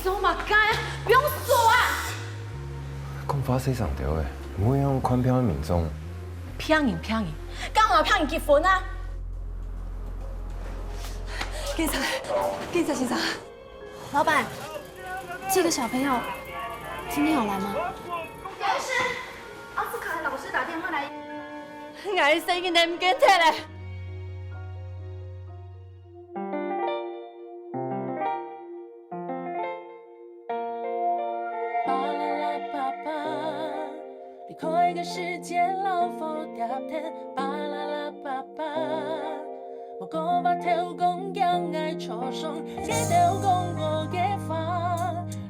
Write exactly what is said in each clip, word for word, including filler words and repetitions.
做麼个啊？放手啊！講話細聲兜仔，毋會恁樣看不起民眾。騙人，騙人，敢有騙人結婚啊？警察，警察先生。老闆，這個小朋友今天有來嗎？有事，奧斯卡的老師打電話來。𠊎細人仔毋見忒了。 巴啦啦叭叭，離開个世界，老火貼天。巴啦啦叭叭，無講話頭講，驚𠊎坐上，別兜講過个話，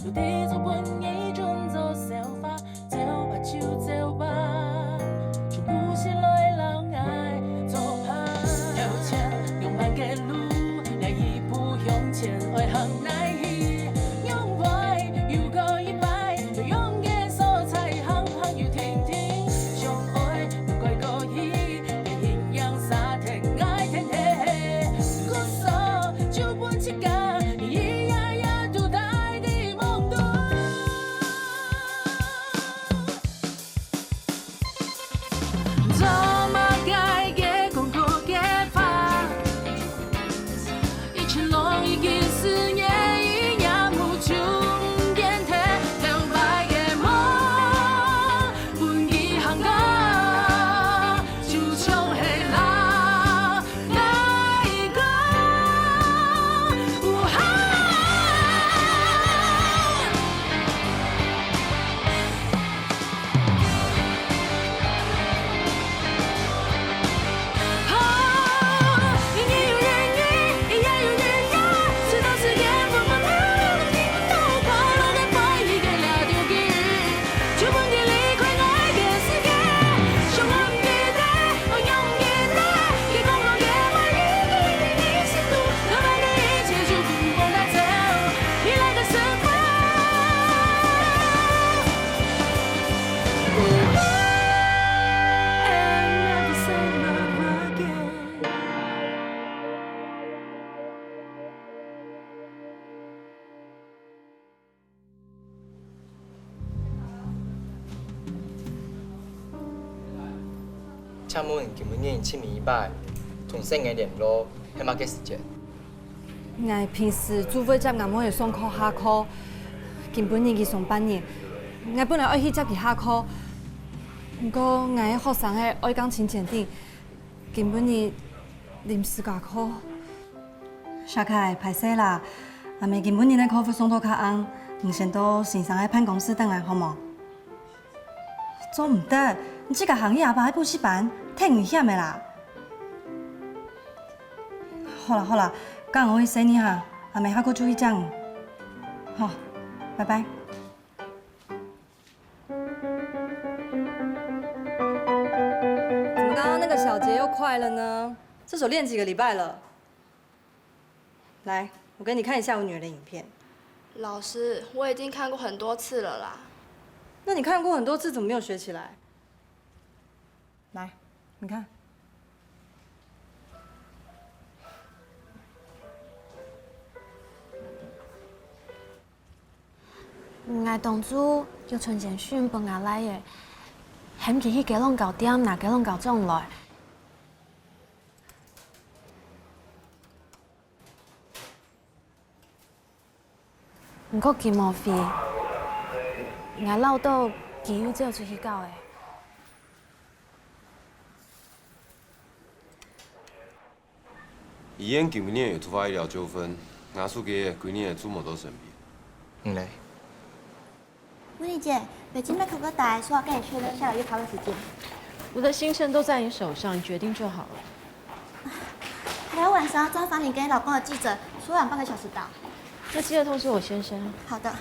都知做分你準做笑話。 走吧就走吧，就毋使來摎𠊎做伴。有千兩萬个路，哪一步向前愛行哪去？仰會有過一擺，有勇个所在行行又停停。相愛毋怪過去，連陰陽沙天愛天地。故所就分自家，一夜夜都帶在夢中。 做麼个个講過个話，一切攏已經思念，一念無從前，頭擺个夢，分佢行過，就像係老 請問今晡日尋你一擺，同細人仔聯絡係麼个時節？𠊎平時就會接吾妹仔上課下課，今晡日佢上半日，𠊎本來愛去接佢下課，毋過𠊎个學生仔愛鋼琴檢定，今晡日臨時加課。 小凱，歹勢啦，阿姆今晡日个課會上到較晏，你先到先生个辦公室等𠊎好無？做毋得，你自家行去阿爸个補習班，忒危險个啦。好啦好啦，該𠊎愛去洗身哈，阿姆下課就去接你。好，拜拜。 怎麼剛剛那個小節又快了呢？這手練幾個禮拜了？來，我給你看一下我女兒的影片。老師，我已經看過很多次了啦。那你看過很多次，怎麼沒有學起來？來，你看。 𠊎當初有傳簡訊分吾倈仔，喊佢去雞卵糕店拿雞卵糕轉來。毋過佢無回，𠊎恅著佢又走出去搞咧。 醫院今晡日有突發醫療糾紛，𠊎手機歸日仔就無在身邊。你呢？Winnie姐，北京麥克哥打來說要跟你確認下個月開會時間。我的行程都在你手上，你決定就好了。還有晚上要專訪你跟你老公的記者，說晚半個小時到。那記得通知我先生。好的。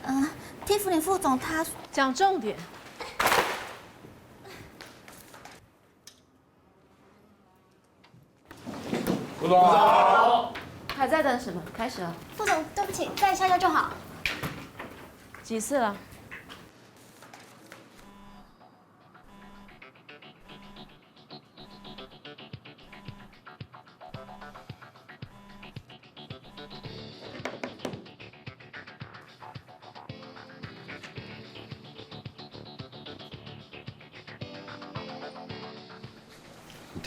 嗯，Tiffany副總他……講重點。 副總好。還在等什麼？開始了。副總，對不起，再一下下就好。幾次了？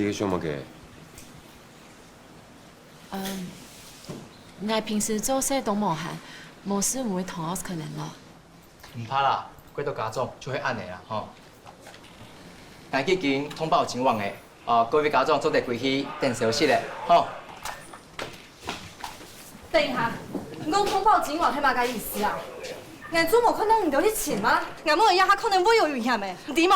你想麼个？嗯，𠊎平時做事當無閒，無事毋會同Oscar聯絡。毋怕啦，過到家長就係恁仔啦，吼。𠊎已經通報警網了，啊，各位家長做得歸去等消息了，吼。等一下，你講通報警網係麼个意思啊？𠊎做無看到你兜去尋啊？𠊎妹這下可能會有危險个，你知無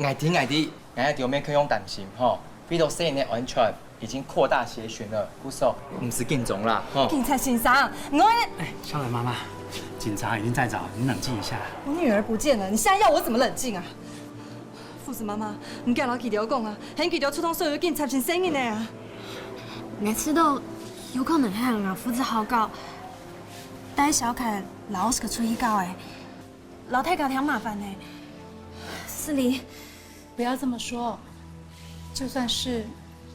？𠊎知，𠊎知，𠊎兜毋使恁擔心，吼。 為了細人个安全，已經擴大協尋了，故所毋使緊張啦，吼。警察先生，𠊎……哎，小蘭媽媽，警察已經在找，你冷靜一下。我女兒不見了，你現在要我怎麼冷靜啊？護士媽媽，你趕緊摎佢兜講啊，喊佢兜出動所有警察先生人呢啊！𠊎知道，有可能係𠊎父子好搞，帶小凱摎Oscar出去搞个，摎大家添麻煩呢。是哩， 不要這麼說，就算是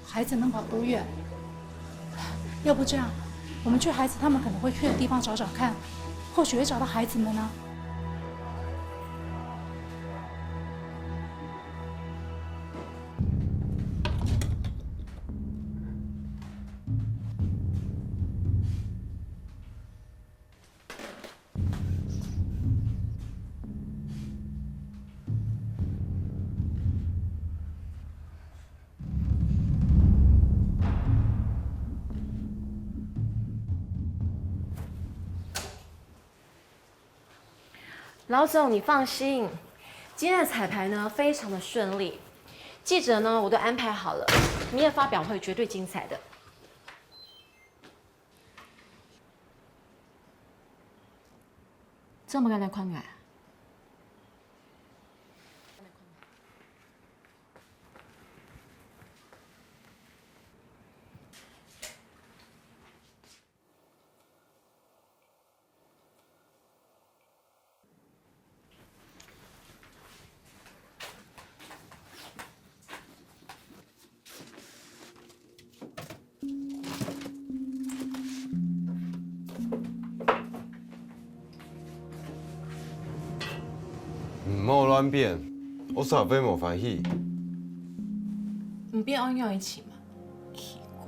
孩子能跑多遠，要不這樣，我們去孩子他們可能會去的地方找找看，或許會找到孩子們呢。老总，你放心，今天的彩排呢非常的顺利，记者呢我都安排好了，明天发表会绝对精彩的。做么个来看我啊？ 毋好亂變，Oscar會無歡喜。毋變愛仰般一起嘛？奇怪。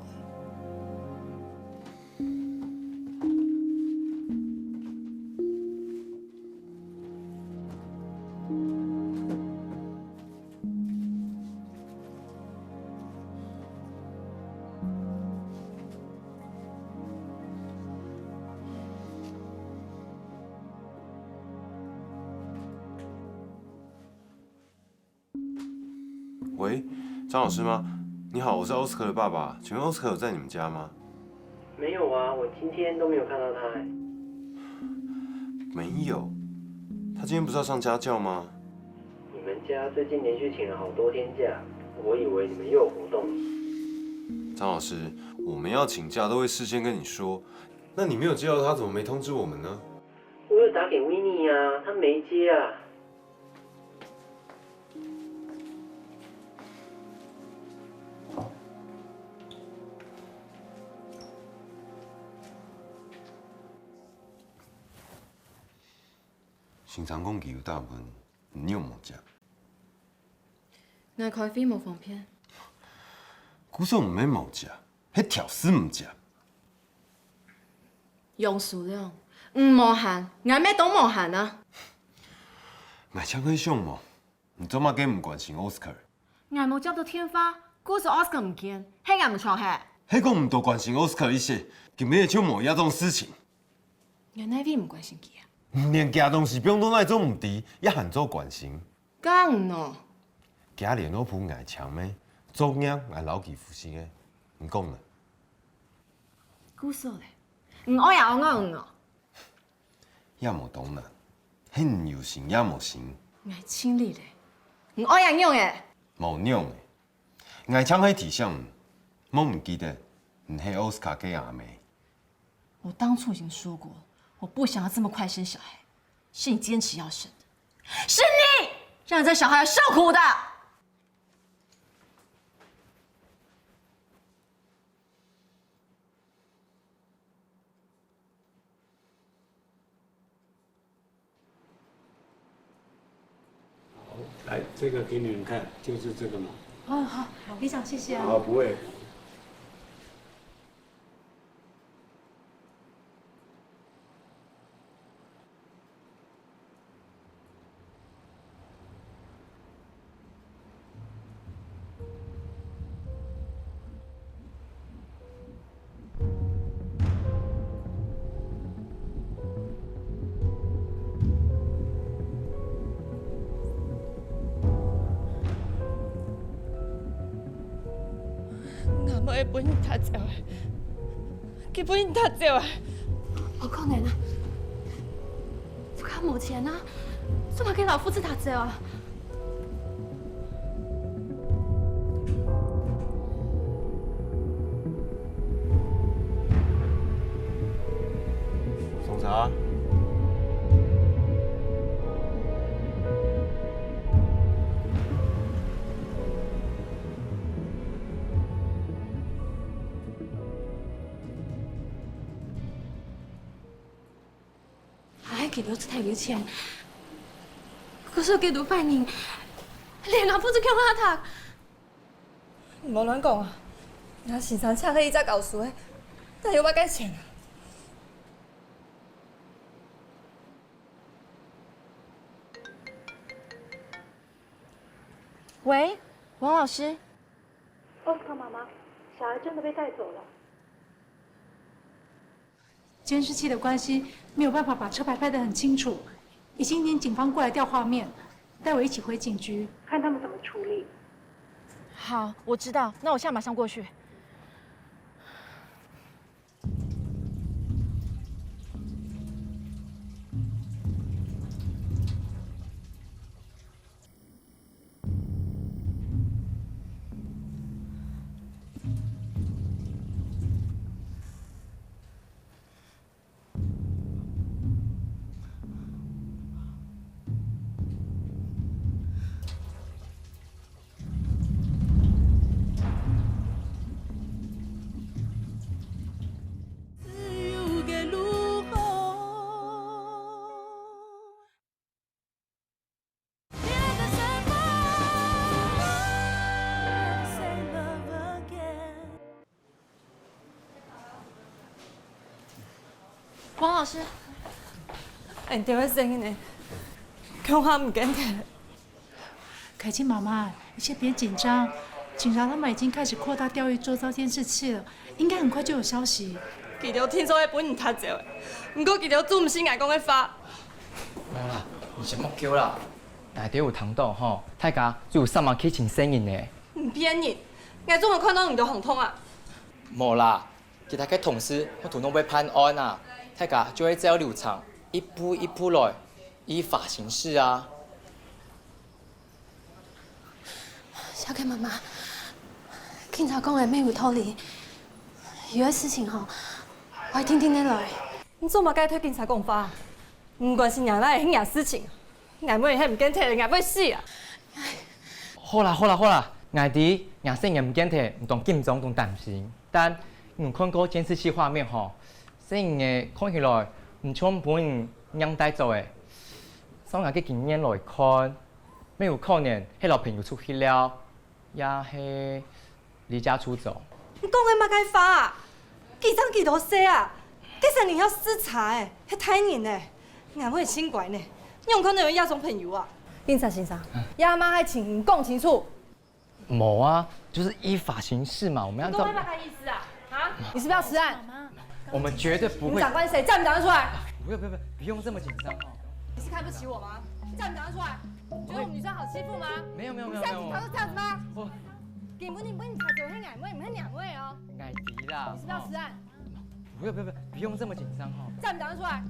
喂，张老师吗？你好，我是Oscar的爸爸，请问Oscar有在你们家吗？没有啊，我今天都没有看到他欸。没有？他今天不是要上家教吗？你们家最近连续请了好多天假，我以为你们又有活动。张老师，我们要请假都会事先跟你说，那你没有接到他，怎么没通知我们呢？我有打给Winnie啊，他没接啊。 先生讲佢有打問，你仰無接？𠊎開會無方便。故所毋免無接，係條事毋接。楊淑良，你無閒，𠊎乜當無閒啊！𠊎正係想無，你做麼个毋關心Oscar？𠊎無接到電話，故所Oscar毋見，係𠊎毋著係？係講毋多關心Oscar一息，今晡日就無這種事情。 𠊎哪位毋關心佢啊？連厥東西放到哪做毋知，也還做關心。該毋喏。厥聯絡簿𠊎簽个，作業𠊎摎佢複習个，你講呢？故所咧，你愛也愛𠊎毋喏？也無當難，係你有心也無心。𠊎盡力咧，你愛也仰仔？無仰仔，𠊎正係提醒你，莫毋記得，你係Oscar个阿姆。 我當初已經說過，我不想要這麼快生小孩，是你堅持要生的，是你讓這小孩要受苦的。好，來，這個給你們看，就是這個嘛。啊，好，里长，谢谢啊。好，不会。 阿妹分人踢走个，佢分人踢走个。無可能啊！屋下無錢啊，做麼个摎父子踢走啊？ 送茶。哎，佢兜實在有錢，可是佢兜壞人，連𠊎父子共下踢。 毋好亂講啊！若先生請个一隻教授个，哪有麼个錢啊？喂，王老师。奧斯卡妈妈，小孩真的被带走了。 监视器的关系，没有办法把车牌拍得很清楚，已经请警方过来调画面，带我一起回警局，看他们怎么处理。好，我知道，那我现在马上过去。王老师，哎，你兜个細人仔，恐怕毋見忒。凱琪妈妈，你先别紧张，警察他们已经开始扩大调阅周遭监视器了，应该很快就有消息。佢兜定著係分人踢走个，毋過佢兜做毋信𠊎講个話。無啦，你先莫噭啦。大家有聽著吼，大家就有三个去尋細人仔。毋騙人，𠊎做無看著你兜行動啊。無啦， 其他个同事乜都攏會辦案啊，大家就係照流程，一步一步來，依法行事啊。小凱媽媽，警察講个乜有道理，有个事情吼，愛定定仔來。你做麼个對警察講話？毋管係若倈仔係若事情，𠊎妹係毋見忒，𠊎會死啊！好啦好啦好啦，𠊎知，若細人毋見忒，你當緊張當擔心。 但你有看過監視器畫面吼，細人仔看起來毋像分人帶走个，照𠊎个經驗來看，乜有可能係摎朋友出去尞，也係離家出走。你講个麼个話啊？佢正幾多歲啊？該細人仔識差个，係大人呢。𠊎會盡乖呢，仰可能有這種朋友啊？警察先生，這下嘛愛請你講清楚。 無啊，就是依法行事嘛，我們要照。你講麼个意思啊？啊？你是不是要吃案？我們絕對不會。你長官是誰？站不站得出來？不用不用不用，不用這麼緊張哦。你是看不起我嗎？站不站得出來？你覺得我們女生好欺負嗎？沒有沒有沒有沒有。你們現在警察都這樣子嗎？我。根本你不是警察，我是兩位哦。𠊎知啦。你是不是要吃案？ 不用不用不用，不用這麼緊張哈。站不站得出來？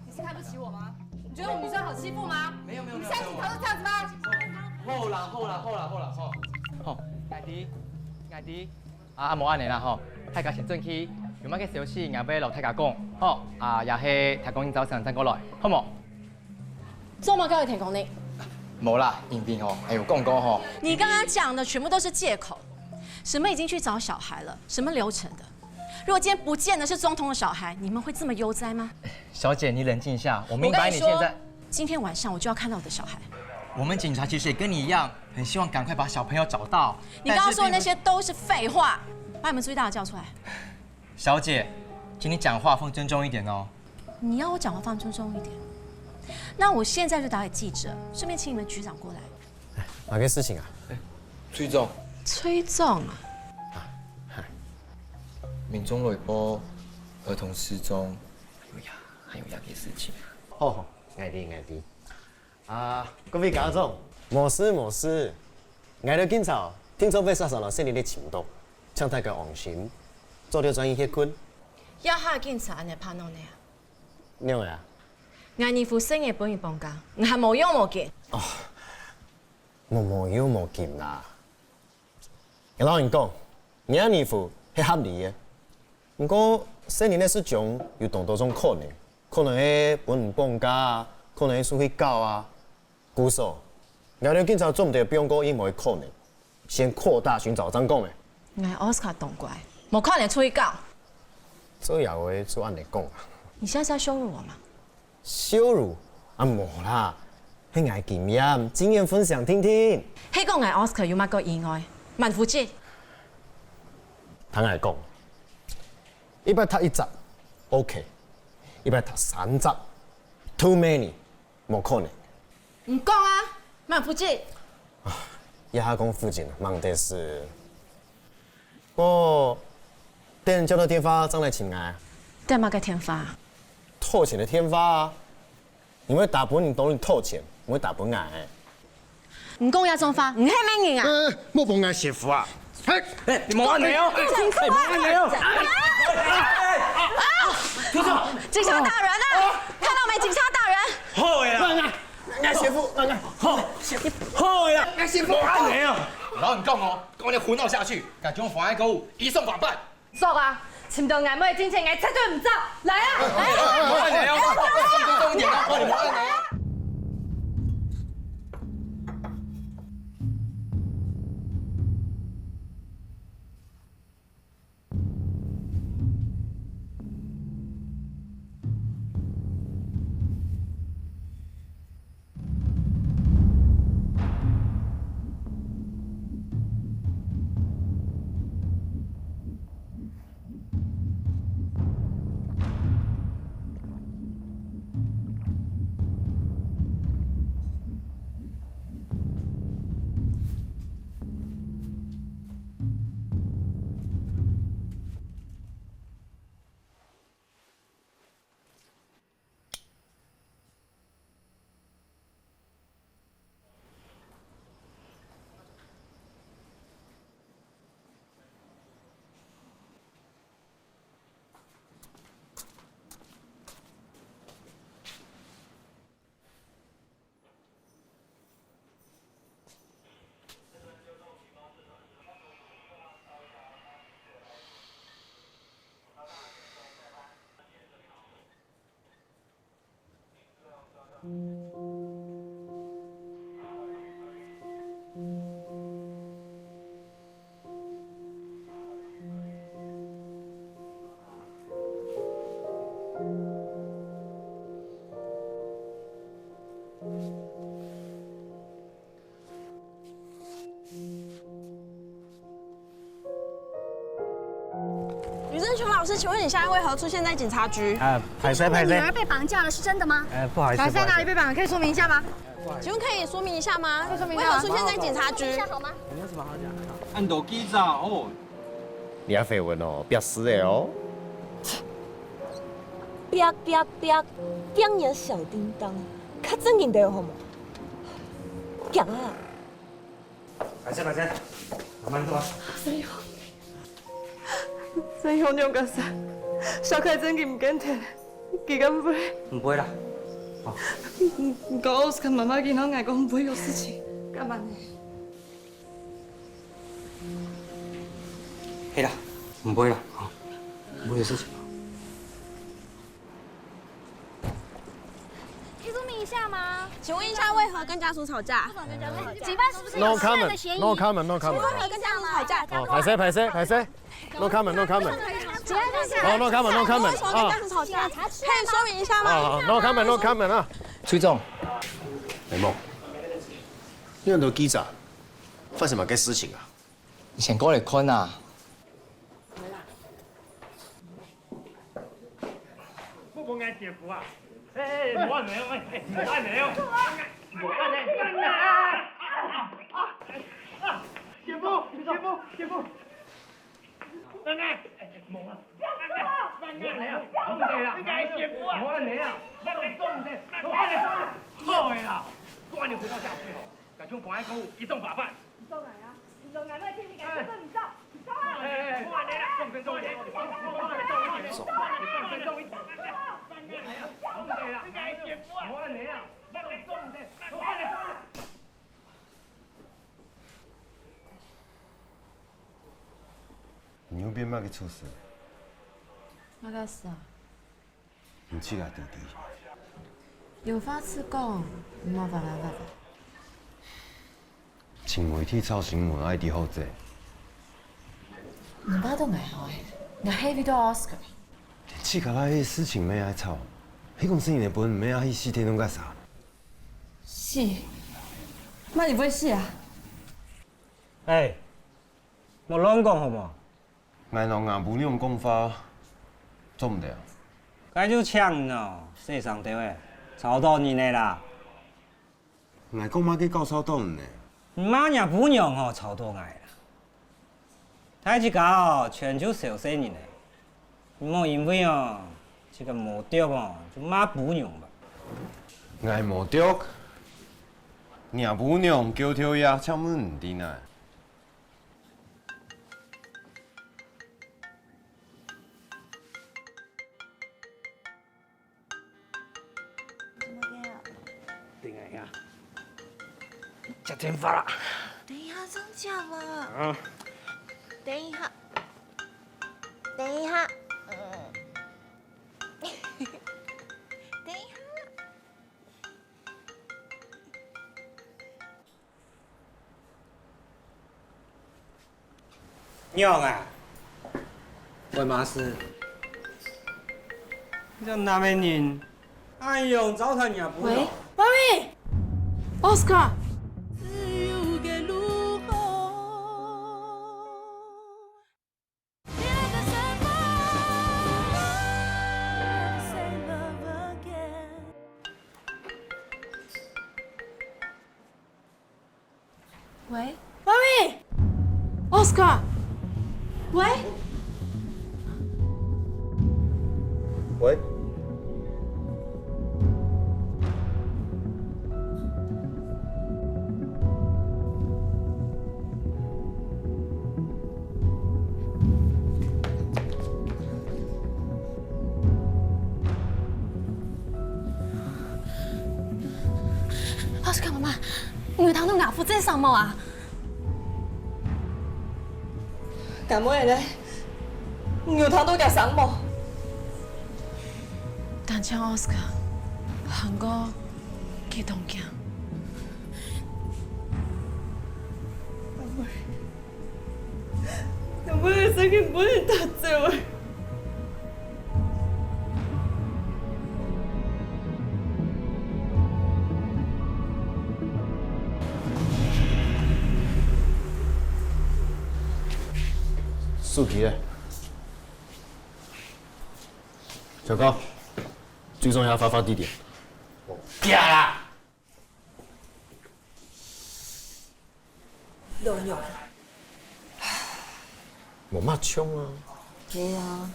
你是看不起我嗎？你覺得我們女生好欺負嗎？沒有沒有沒有。你們現在警察都這樣子嗎？好啦好啦好啦好啦吼。吼，𠊎知，𠊎知。啊啊無恁仔啦吼，大家先轉去，有麼个消息𠊎會摎大家講，吼，啊也係大家今朝晨正過來，好無？ 做麼个會停工呢？無啦，因為吼，還有講過吼。你剛剛講的全部都是藉口，什麼已經去找小孩了，什麼流程的？如果今天不見的是總統的小孩，你們會這麼悠哉嗎？小姐，你冷靜一下，我明白你現在。我跟你說，今天晚上我就要看到我的小孩。我們警察其實也跟你一樣，很希望赶快把小朋友找到。你刚刚说的那些都是废话，把你们最大的叫出来。小姐，请你讲话放尊重一点哦。你要我讲话放尊重一点？那我现在就打给记者，顺便请你们局长过来。哪个事情啊？崔总，崔总啊，民众来报儿童失踪，还有呀，还有呀个事情。哦，𠊎知𠊎知。啊，各位家长，無事無事，𠊎兜今朝定著會煞煞摎細人仔尋著，請大家放心，早點轉去歇睏。這下警察恁樣拍攏你啊？仰仔啊？𠊎二夫細人仔分人綁架，你還無用無緊？無無用無緊啦。𠊎摎你講，你个二夫係合理个。毋過細人仔失蹤有當多種可能，可能係分人綁架啊，可能係受去搞啊。故所，𠊎兜今朝做毋得放過任何个可能，先擴大尋找正講个。 𠊎Oscar當乖，無可能出去搞。做爺个就恁樣講啊。你現在是在羞辱我嗎？羞辱？啊無啦，係𠊎經驗，經驗分享聽聽。係講𠊎Oscar有麼个意外？滿腹肌。聽𠊎講，一擺踢一隻，OK；一擺踢三隻，too many，無可能。你講啊，滿腹肌。這下講腹肌，吂得事。 哦，等接到電話正來尋𠊎。等麼个電話？討錢个電話啊！你會打分人當你討錢，毋會打分𠊎。你講這種話，你係麼人啊？莫碰𠊎媳婦啊！嘿，你莫恁樣哦！莫恁樣哦！警察大人啊！看到沒，警察大人！好个啦！ 𠊎媳婦，𠊎好，好个啦！𠊎媳婦，莫恁樣哦！我摎你講哦，再恁樣胡鬧下去，該種妨礙公務，移送法辦。走啊！尋到𠊎妹進前，𠊎絕對毋走。來啊！莫恁樣哦！你莫恁樣！女生，请问老师，请问你现在为何出现在警察局？啊，拍谁拍谁？被绑架了，是真的吗？呃，不好意思，不好意思。被绑？可以说明一下吗？请问可以说明一下吗？为何出现在警察局？好吗？按到记者哦。你个绯闻哦，必死个哦。别别别，两年小叮当，较正经点好吗？讲啊！ 慢些，慢些，慢慢做啊。所以，所以我兩个三，小凯真个毋敢聽，佢敢會？毋會啦。你你講奧斯卡媽媽見到𠊎講毋會有事情，幹嘛呢？係啦，毋會啦，吼，毋會有事情。 可以说明一下吗？请问一下，为何跟家属吵架？警方是不是有 No comment, no comment, no comment。为何跟家属吵架？哦，歹勢，歹勢，歹勢。No comment, no comment。警方是哦，no comment, no comment。为什么跟家属吵架？可以说明一下吗？啊，no comment, no comment啊。崔總，美梦，你很多记者，發生麼个事情啊？你先過來看啊。莫講𠊎姐夫啊！哎，莫恁樣，哎，哎，莫恁樣，莫恁樣，莫恁樣！啊，啊，啊，姐夫，姐夫，姐夫！ 奶奶，無啊！不要動我！不要動我！不要動我！你趕緊啊！好个啦，趕緊回到家去吼，把錢放在公司，一頓把飯。你走哪呀？你走哪？你走，你走啊！哎，哎，哎，放尊重一點，放尊重一點，放尊重一點。好个啦，趕緊啊！ 你有變麼个出事？麼个事啊？你自家知知。有話直講，毋好哇哇哇哇。自媒體炒新聞愛知好勢。你罵到𠊎好欸，𠊎係為著Oscar。連自家倈仔事情乜愛炒，係講係你个本，乜愛去死天弄个啥？死？麼人會死啊？ 哎，莫亂講好無？𠊎摎吾餔娘講話，做毋得啊？該就請你哦，細聲兜仔，吵到人了啦！𠊎講麼个搞吵到你呢？你罵若餔娘吼，吵到𠊎啦！大自家哦，全就小細人仔， 你莫因為哦，這个無著哦，就罵餔娘吧。𠊎無著，若餔娘狗頭也請問毋知呢。怎麼了？等一下，接電話啦。等一下上架嘛。啊。等一下。 等一下，嗯，等一下。娘啊！喂，馬斯，這男个人，恁樣糟蹋若餔娘。喂，喂，喂，Oscar。 喂，喂，喂，Oscar，喂。 喂。Oscar媽媽，你有聽到𠊎父在聲無啊？ 敢會呢？你有聽到佢聲無？單淨Oscar，還過佢當驚。阿妹，阿妹，真个毋會打走啊！ 手機咧？小高，追蹤一下發發地點。行啦！ 亂用。無麼像啊。係啊。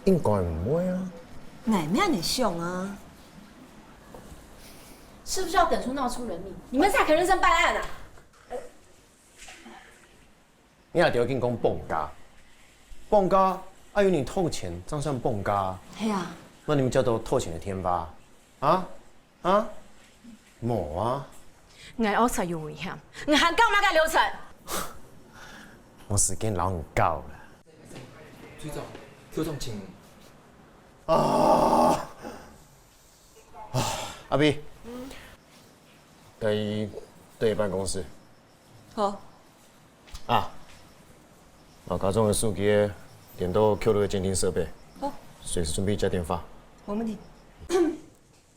應該毋會啊。𠊎乜恁樣想啊。是不是要等出鬧出人命，你們才肯認真辦案啊？你還在該講放假？放假，啊有人偷錢，正算放假啊。係啊。那你們接到偷錢的電話？啊？ 啊？無啊。𠊎屋下有危險，𠊎還搞麼个流程？無時間摎你搞啦。隊長，隊長，請。啊！啊，阿B，帶佢轉辦公室。好。啊，摎家中个手機連到Q六个監聽設備，好。隨時準備接電話。無問題。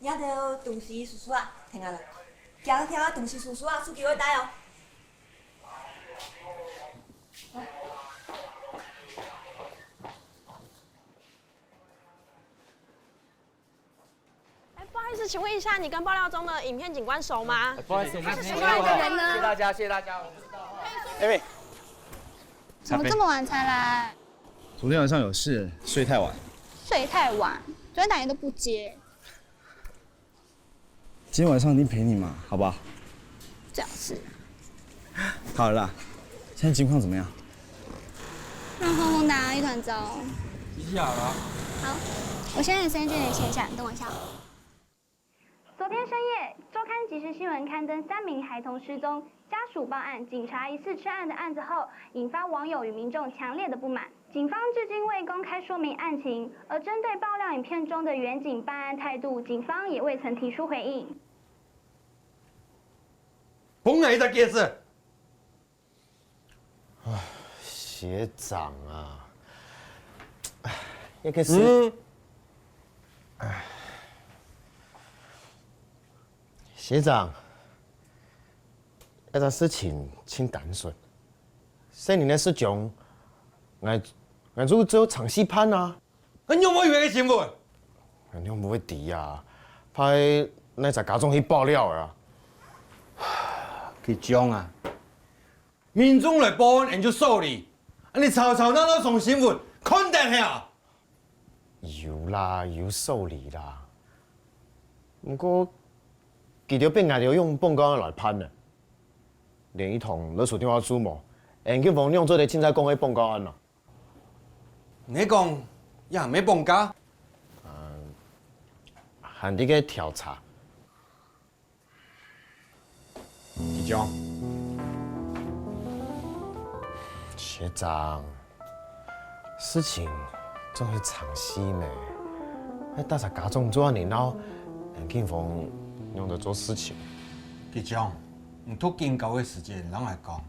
這兜東西收收啊，聽下來。行，行啊，東西收收啊，手機愛帶哦。是请问一下，你跟爆料中的影片警官熟吗？不好意思，我们他是什么样的人呢？谢谢大家，谢谢大家。Amy，怎么这么晚才来？昨天晚上有事，睡太晚。睡太晚，昨天打电话都不接。今天晚上一定陪你嘛，好不好？最好是。好了啦，现在情况怎么样？让峰峰打一团糟。一下了。好，我现在先去联系一下，你等我一下。昨天深夜，周刊即时新闻刊登三名孩童失踪，家属报案，警察疑似吃案的案子后，引发网友与民众强烈的不满。警方至今未公开说明案情，而针对爆料影片中的远景办案态度，警方也未曾提出回应。崩哪一只戒指？学长啊，也可是，嗯，学长，这个事情真单纯，三年的事情，俺俺就只有尝试判啊。 你有没有别个新闻？你有没有底啊？怕那在家中去爆料啊？佢讲啊，民众来报案，俺就受理。啊，你吵吵闹闹上新闻，看得了？有啦，有受理啦。不过，佢就被俺就用报告来判了，连一通勒索电话注目，俺个王娘做得现在讲个报告案了。 你讲也没放假？还在个调查。局长，学长，事情总是常识咩？那大家家中做你闹，很警方用得做事情。局长，你读警告个时间，人来讲。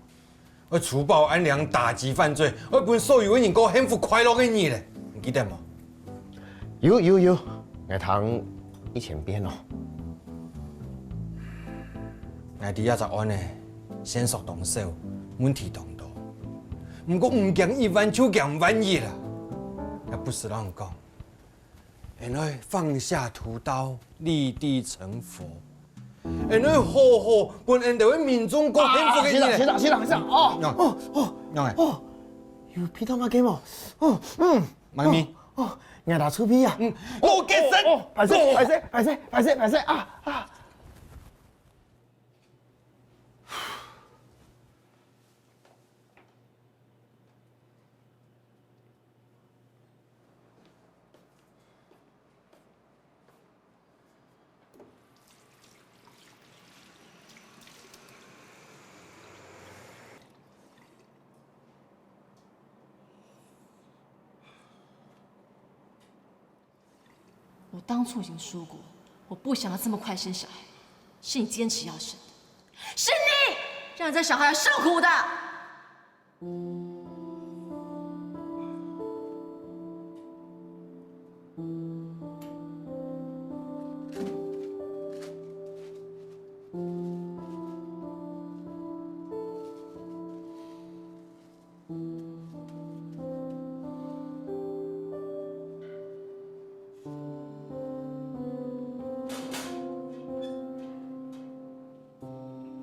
要除暴安良、打击犯罪，要分所有的人过幸福快乐的日子，你记得无？有有有，我听以前变咯。我知影这案呢，线索当少，问题当多。不过唔惊一万就惊万一啦。也不是让讲， 俺愛放下屠刀，立地成佛。俺愛好好分俺兜个民众过幸福个日子。学长，学长，学长，学长，哦，哦，哦，哦，有鼻到吗？给我，哦，嗯，妈咪，哦，我打出鼻啊，嗯，我给神，哦，白色，白色，白色，白色，白色啊啊！ 我当初已经说过，我不想要这么快生小孩，是你坚持要生的，是你让这小孩要受苦的。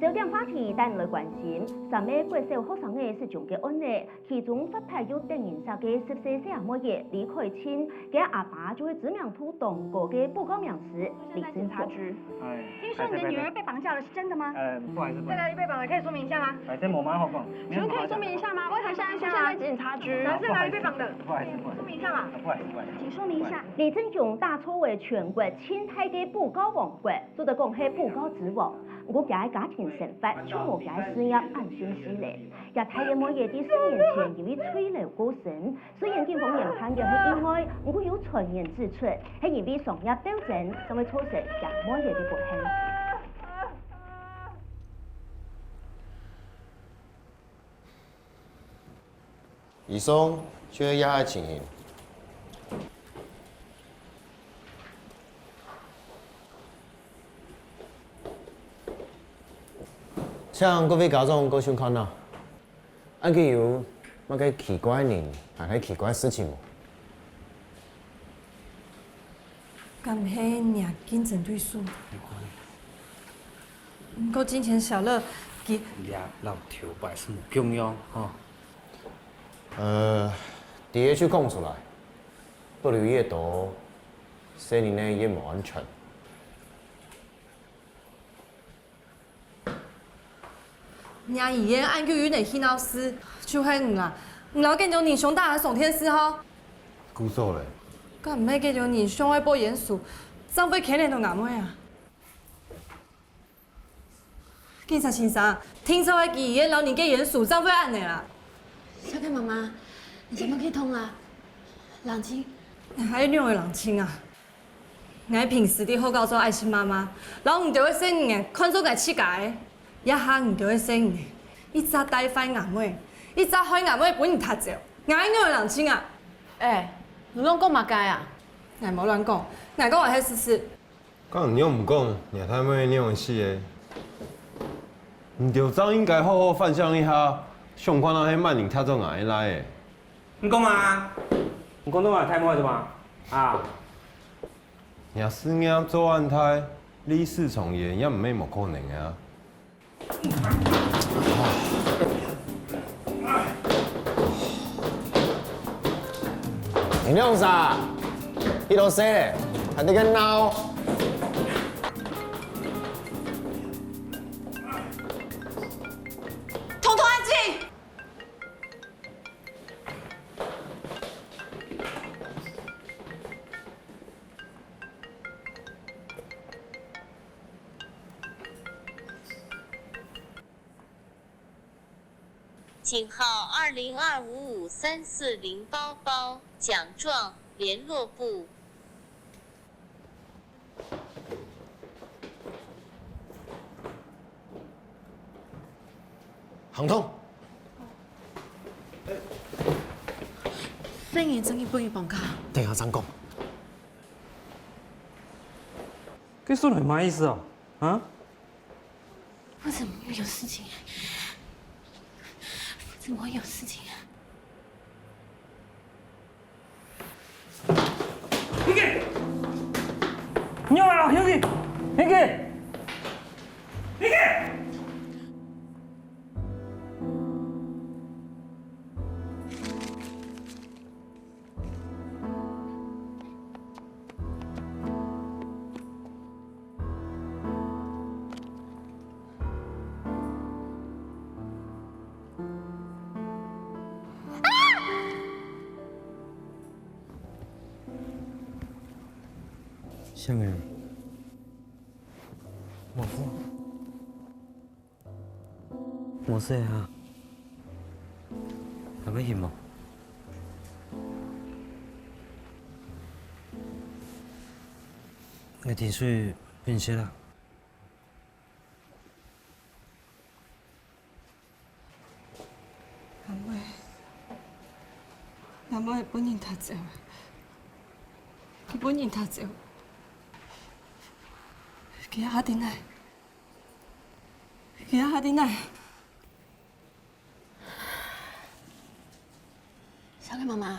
焦点话题帶你來關心，三个國小學生仔失蹤个案例，其中發牌又得人惜个十四歲阿妹仔李凱沁，佢阿爸就係知名度當高个布告名師李正炯。聽說你的女兒被綁架了，是真的嗎？呃，不好意思，不好意思，在哪裡被綁的？可以說明一下嗎？哎，这我蛮好讲，請問可以說明一下嗎？我很想要出現在警察局。不好意思，是哪裡被綁的？不好意思，不好意思，說明一下嘛。不好意思，不好意思，請說明一下。不好意思。李正炯打造个全國青苔个布告王國，做得講係布告之王。毋過佢个家庭生活，就無佢个事業恁順序咧。這大个妹仔在四年前因為墜樓過身，雖然警方研判个係意外，毋過有傳言指出，係因為商業鬥爭，正會造成這妹仔个不幸。 以上就係這下情形。請各位家長過來看啊，恁个有麼个奇怪人，還係奇怪事情無？毋係若競爭對手。毋過金錢小樂，佢這摎頭擺係無共樣吼。呃，第一就講出來，不留越多，生理呢越無安全。 若醫院恁久又能去鬧事，就係你啦！你摎該種人相打還上電視吼！故所咧？敢毋係該種人想愛報冤仇，正會牽連到𠊎妹啊！警察先生，聽說該醫院摎你个冤仇正會恁呢啦！小姐媽媽，你先莫激動啊，冷靜。你還愛仰仔冷靜啊？ 𠊎平時在學校做愛心媽媽，摎你兜个細人仔看做𠊎自家个，這下你兜个細人仔，一隻帶壞𠊎妹，一隻害𠊎妹分人踢走，𠊎仰仔冷靜啊！欸，你亂講麼个啊？𠊎無亂講，𠊎講个係事實。該你仰毋講，若大妹仰會死个？你兜正應該好好反省一下，想看下係麼人踢走𠊎个倈仔。你講麼个？你講到𠊎大妹做麼个？啊？ 若事業做恁大，利益衝突也毋係無可能个啊。你兩儕，幾多歲咧，還在該鬧？統統安靜！ 井号二零二五五三四零包包奖状联络簿。 行動！細人正經分人綁架。等下正講。該手鐳麼个意思哦？啊？我怎麼會有事情？我怎麼會有事情？ 你个！你个！你个！你个！ 啥人？無事。無事啊。還會眩無？𠊎添水分你食啦。 阿妹，阿妹分人踢走，佢分人踢走，佢阿弟呢？佢阿弟呢？ 小月媽媽，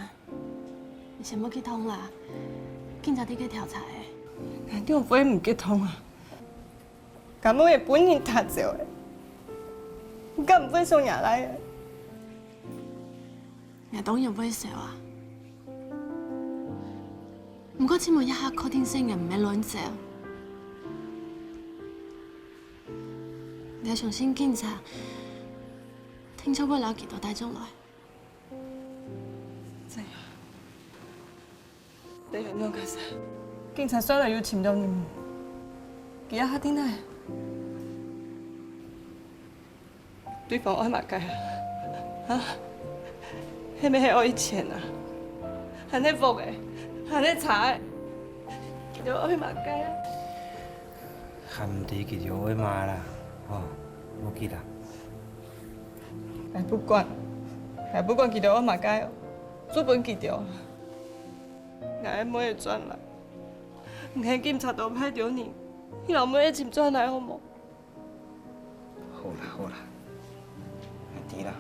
你先莫激動啦，警察在該調查欸。𠊎仰會毋激動啊？𠊎妹仔分人踢走欸，你敢毋會想若倈仔？𠊎當然會愁啊。毋過起碼這下確定細人毋係亂走。𠊎相信警察定著會摎佢兜帶轉來。 這樣，這樣仰結煞？警察煞來有尋著你無？佢也下定來。對方愛麼个啊？啊？係毋係愛錢啊？還係屋仔？還係車仔？佢兜愛麼个啊？ 還毋知佢兜愛麼啦，吼，無記啦。𠊎不管，𠊎不管佢兜愛麼个，就分佢兜。𠊎愛妹仔轉來，毋係警察都派兜人去摎妹仔尋轉來，好無？好啦，好啦，𠊎知啦。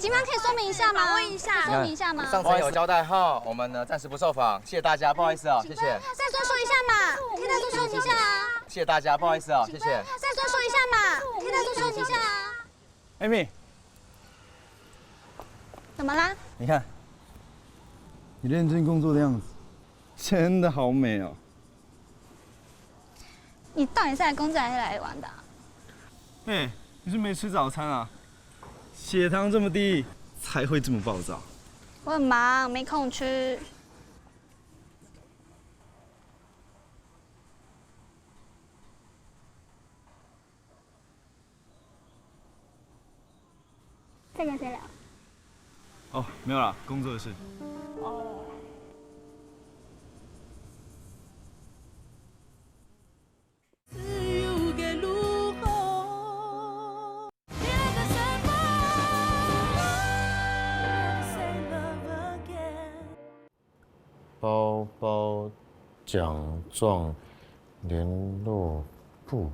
警方可以说明一下吗？访问一下。可以说明一下吗？上次有交代哈，我们呢暂时不受访，谢谢大家，不好意思啊，谢谢。再多说一下嘛，可以再多说明一下啊。谢谢大家，不好意思啊，谢谢。再多说一下嘛，可以再多说明一下啊。Amy，怎么啦？你看，你认真工作的样子，真的好美哦。你到底是来工作还是来玩的啊？哎，你是没吃早餐啊？血糖这么低，才会这么暴躁。我很忙，没空吃。在跟谁聊？哦，没有啦，工作的事。哦。包包奖状联络簿，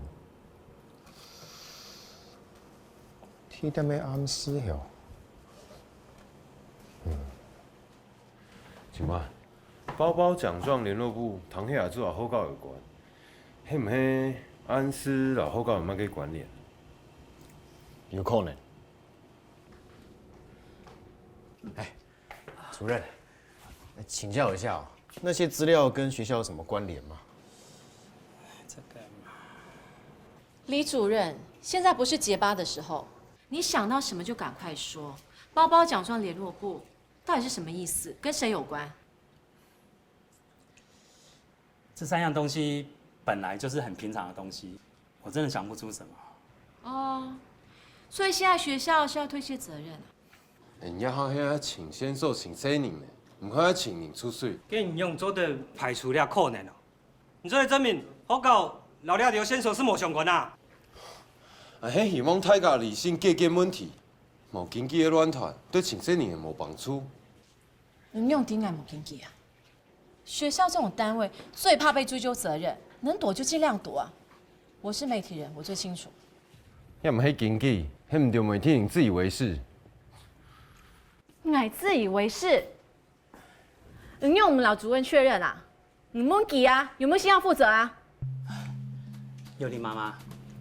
天得咩暗時哦。嗯，請問，包包獎狀聯絡簿，同該阿姊个好搞有關，係毋係恁時摎好搞有麼个關聯？有可能。哎， 主任，请教一下哦，那些资料跟学校有什么关联吗？这个嘛，李主任，现在不是结巴的时候，你想到什么就赶快说。包包奖状联络簿到底是什么意思？跟谁有关？这三样东西本来就是很平常的东西，我真的想不出什么。哦，所以现在学校是要推卸责任啊？ 人家好像要请线索、请证人呢，毋好要请人出水。恁樣做得排除了可能哦。你做得证明學校摎這條線索係無相關啊？啊，係希望大家理性解決問題，無根據个亂傳，對請證人也無幫助。你仰知𠊎無根據啊？ 学校这种单位最怕被追究责任，能躲就尽量躲啊。我是媒体人，我最清楚。也毋係根據，係毋對媒體人自以為是。𠊎自以為是？你仰毋摎主任确认啊？你問佢啊，有沒有先要負責啊？ 幼玲媽媽，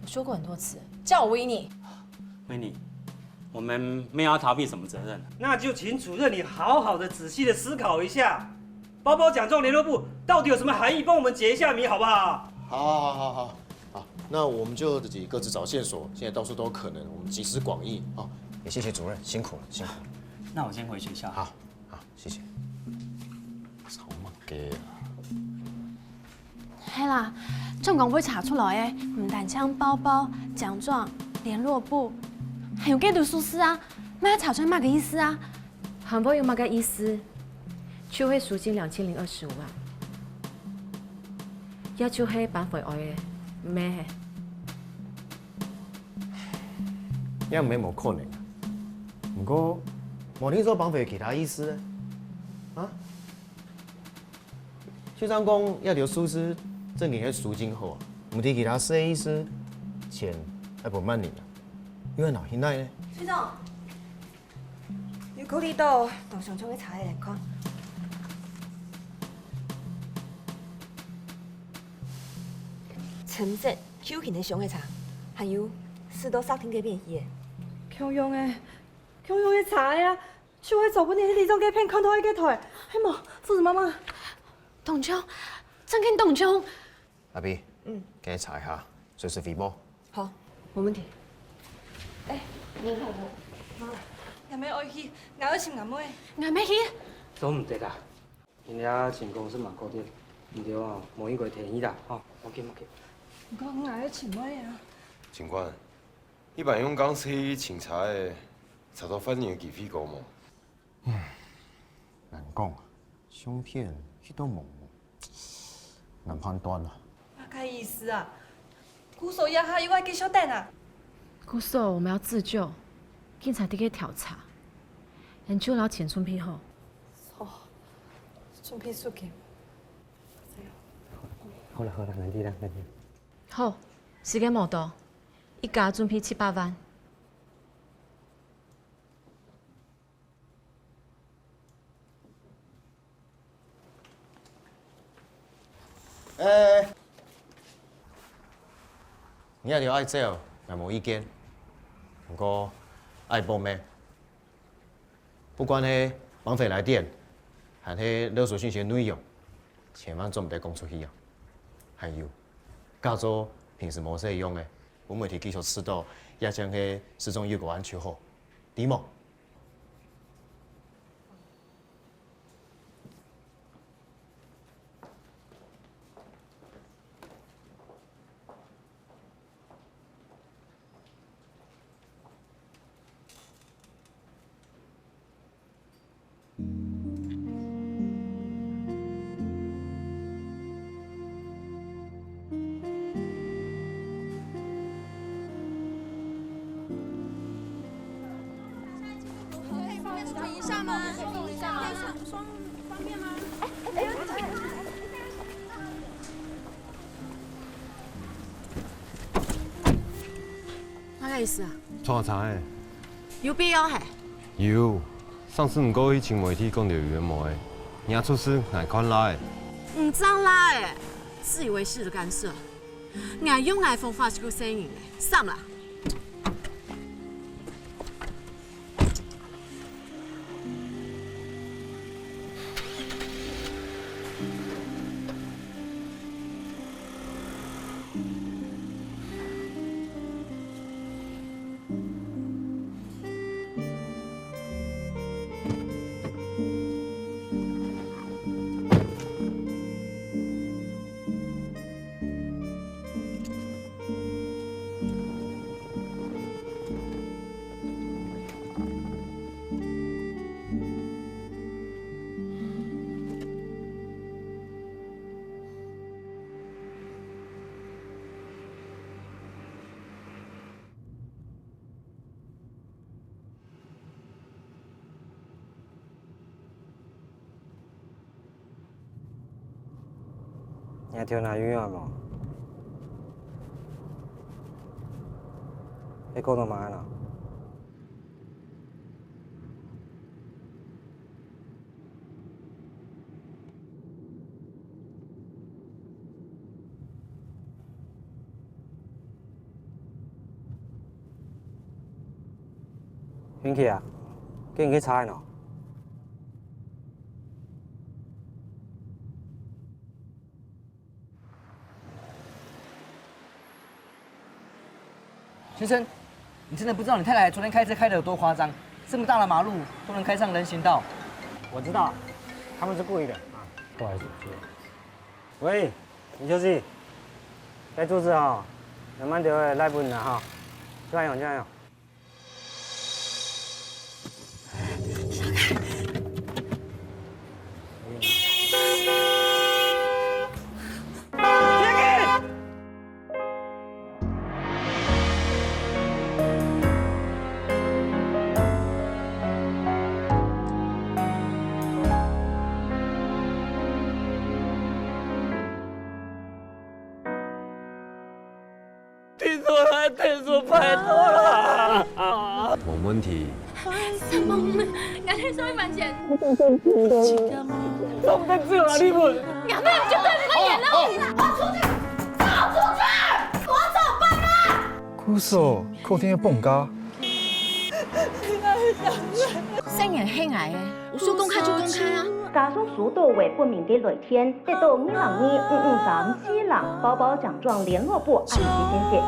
我说过很多次，叫我維尼。維尼，我們沒有要逃避什麼責任。那就請主任你好好的、仔細的思考一下，包包獎狀聯絡簿到底有什麼含義？幫我們解一下謎好不好？好，好，好，好，好，那我們就自己各自找線索，現在到處都有可能，我們集思廣益啊。也謝謝主任，辛苦了，辛苦了。那我先回學校。好。 好，謝謝。吵麼个啊？係啦，總共會查出來个，毋單淨包包、獎狀、聯絡簿，還有該兜數字啊，麼个查出來麼个意思啊？還會有麼个意思？就係贖金兩千零二十五萬，也就係班費愛个，毋係？ 也毋係無可能啊。毋過，無聽說綁匪有其他意思呢？啊？就算講這條數字正經係贖金好啊，毋知其他細意思，錢愛分麼人啊？又愛哪去拿呢？隊長，有考慮到同鄉長个查核情況？陳真 Q型个相个查，還有駛到設定該片去个。共樣个，共樣个查个啊，就係昨晡日里長該片看到个該台，係無？夫人媽媽。當像，正經當像。阿比，嗯，該查一下，隨時回報。好，無問題。哎，你好，媽，𠊎乜愛去，𠊎愛尋𠊎妹。𠊎乜去。都毋得啦。 今日情況係蠻惡劣，你兜哦，無應該提議啦，吼，無要緊，無要緊。毋過𠊎愛尋妹啊。警官，一般用鋼索去尋賊仔，查到犯人个機會高無？難講啊，相片去到濛濛，難判斷啊。麼个意思啊？ 故所這下又愛繼續等啊？故所，我們要自救，警察在該調查，𠊎就摎錢準備好。好，準備手機。好了好了，恁仔啦，恁仔。好，時間無多，一家準備七百萬。欸，你這條愛走，𠊎無意見。毋過愛保密，不管係綁匪來電，還係勒索訊息个內容，千萬做毋得講出去啊！還有，假做平時無事樣仔，分媒體繼續知道，這正係失蹤預謀案就好，知無？ 可以放一下吗？可以放一下吗？双方便吗？哪个意思啊？撞車欸。有必要嘿？有，上次毋過去尋媒體講條有个無个，若出事𠊎看拉欸。毋正拉欸，自以為是的干涉。 𠊎用𠊎方法就過生人了，閃啦！你還聽𠊎有用無？你講到麼个了？ 運氣啊，今日去查喏。 先生，你真的不知道你太太昨天開車開得有多誇張，這麼大的馬路都能開上人行道。我知道，他們是故意的啊，不好意思。喂，林小姐，該住址哦，慢慢點來分你哈，加油加油。 聽說他電視拍到了。無問題。什麼？俺那時候一分錢。中等獎啊，你們。俺們就對你們演了。我出去，走出去，我走，爸媽。故所，客廳个放假。生人係𠊎个，我說公開就公開啊。家屬收到為不明个來電， 得到二零二五五三四零報報症狀聯絡簿恁仔先接。